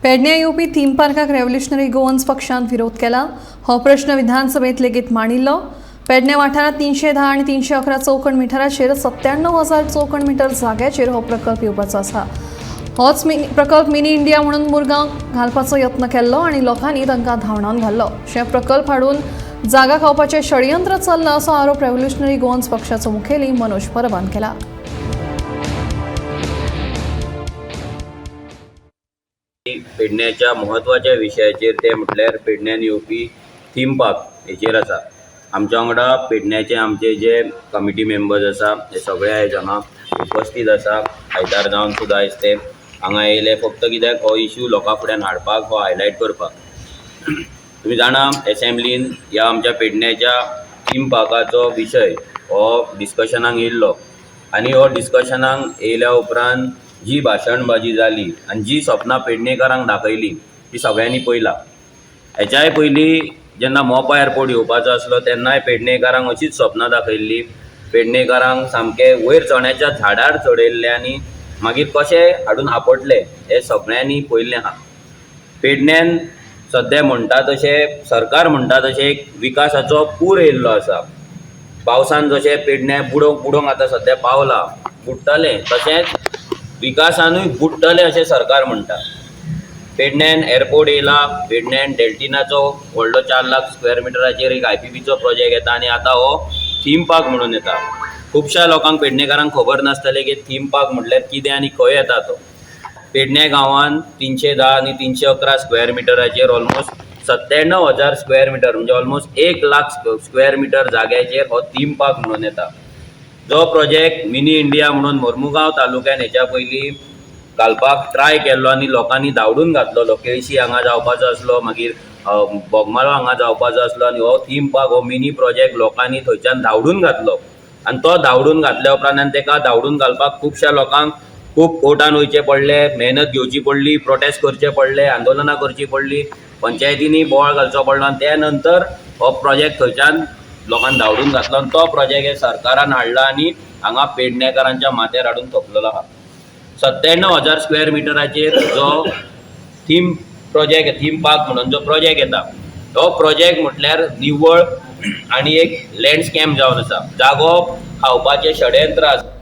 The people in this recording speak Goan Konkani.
पेडण्या येवपी थीम पार्काक रेव्होल्युशनरी गोवन्स पक्षान विरोध केला. हो प्रश्न विधानसभेत लेगीत मांडिल्लो. पेडणे वाठारांत 310 आनी 311 चौखण मिटराचेर 97,000 चौखण मिटर जाग्याचेर हो प्रकल्प येवपाचो आसा. होच प्रकल्प मिनी इंडिया म्हणून मुरगांव घालपाचो यत्न केल्लो आनी लोकांनी तांकां धांवडावन घाल्लो. अशें प्रकल्प हाडून जागा खावपाचें षडयंत्र चल्लां असो आरोप रेव्होल्युशनरी गोवन्स पक्षाचो मुखेली मनोज परबान केला. पेडण्याच्या म्हत्वाच्या विशयाचेर ते म्हटल्यार पेडण्यान येवपी थीम पार्क हेचेर आसा. आमच्या वांगडा पेडण्याचे आमचे जे कमिटी मेंबर्स आसा ते सगळे आयज हांगा उपस्थीत आसा. आयतार जावन सुद्दां आयज ते हांगा येयले फक्त कित्याक हो इशू लोकां फुड्यान हाडपाक, हो हायलायट करपाक. तुमी जाणा, एसेंब्लीन ह्या आमच्या पेडण्याच्या थीम पार्काचो विशय हो डिस्कशनाक येयल्लो आनी हो डिस्कशनाक येयल्या उपरांत जी भाशणबाजी जाली आनी जी सपनां पेडणेकारांक दाखयली ती सगळ्यांनी पळयला. हेच्याय पयलीं जेन्ना मोपा एअरपोर्ट येवपाचो आसलो तेन्नाय पेडणेकारांक अशीच सपनां दाखयल्ली. पेडणेकारांक सामकें वयर चण्याच्या झाडार चडयल्ले आनी मागीर कशें हाडून आपटले हें सगळ्यांनी पळयल्लें आहा. पेडण्यान सद्या म्हणटा तशें, सरकार म्हणटा तशें एक विकासाचो पूर येयल्लो आसा. पावसान जशें पेडण्यां बुडोवंक बुडोवंक आतां सद्या पावलां, बुडटलें, तशेंच विकासानूय बुडटलें अशें सरकार म्हणटा. पेडण्यान एअरपोर्ट येयला, पेडण्यान डेल्टिनाचो व्हडलो 4 लाख स्क्वेअर मिटराचेर एक आयपीपीचो प्रोजेक्ट येता आनी आतां हो थीम पार्क म्हणून येता. खुबश्या लोकांक, पेडणेकारांक खबर नासतलें की थीम पार्क म्हटल्यार कितें आनी खंय येता तो. पेडणे गांवांत 310 आनी 311 स्क्वेअर मिटराचेर ऑलमोस्ट 97,000 स्क्वेअर मिटर, म्हणजे ऑलमोस्ट 1 लाख स्क्वेअर मिटर जाग्याचेर हो थीम पार्क म्हणून येता. जो प्रोजेक्ट मिनी इंडिया म्हणून मोर्मुगांव तालुक्यान हेच्या पयलीं घालपाक ट्राय केल्लो आनी लोकांनी धांवडून घातलेलो. केळशी हांगा जावपाचो आसलो, मागीर बोगमाळो हांगा जावपाचो आसलो आनी हो थीम पार्क, हो मिनी प्रोजेक्ट लोकांनी थंयच्यान धांवडून घातलो. आनी तो धांवडून घातल्या उपरांत आनी तेका धांवडून घालपाक खुबश्या लोकांक खूब कोर्टान वयचें पडलें, मेहनत घेवची पडली, प्रोटेस्ट करचे पडले, आंदोलनां करचीं पडलीं, पंचायतींनी बोवाळ घालचो पडलो आनी त्या नंतर हो प्रोजेक्ट थंयच्यान लोकांक धांवडून घातलो आनी तो प्रोजेक्ट हे सरकारान हाडला आनी हांगा पेडणेकारांच्या माथ्यार हाडून थोपलेलो आहा. 97,000 स्क्वेअर मिटराचेर जो थीम प्रोजेक्ट, थीम पार्क म्हणून जो प्रोजेक्ट येता, तो प्रोजेक्ट म्हटल्यार निव्वळ आनी एक लँड स्कॅम जावन आसा. जागो खावपाचें षडयंत्र आसा.